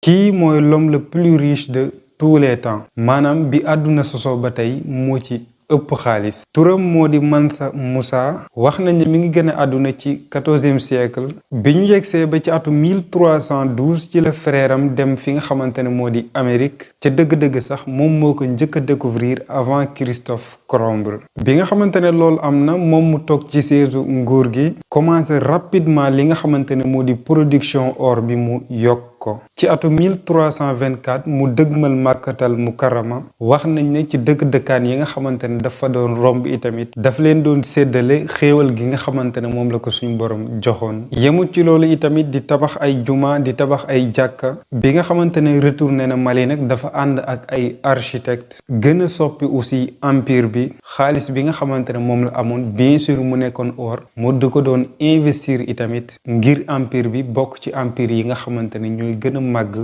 kii mooy l'homme le plus riche de tous les temps maanaam bi àdduna sosoo ba tey moo ci ëpp xaalis. turam moo di Mansa Musa. wax nañ ne mi ngi gën a àdduna ci 14e siècle bi ñu yegsee ba ci atu 1312 ci la frère am dem fi nga xamante ne moo di Amérique ca dëgg-dëgg sax moom moo ko njëkk a découvrir avant Christophe Colomb. bi nga xamante ne loolu am na moom mu toog ci siège nguur gi commencé rapidement li nga xamante ne moo di production or bi mu yokk ko. ci atu 1324 mu dëgmal Makkatal Mukarrama. wax nañ ne ci dëkkaan yi nga xamante ne dafa doon romb itamit daf leen doon séddale xéewal gi nga xamante ne moom la ko suñu borom joxoon. yemut ci loolu itamit di tabax ay juma di tabax ay jàkka. bi nga xamante ne retourné na Mali nag dafa ànd ak ay architecte gën a soppi aussi empire bi xaalis bi nga xamante ne moom la amoon bien sûr mu nekkoon or mu di ko doon investir itamit ngir empire bi bokk ci empire yi nga xamante ne ñooy gën a màgg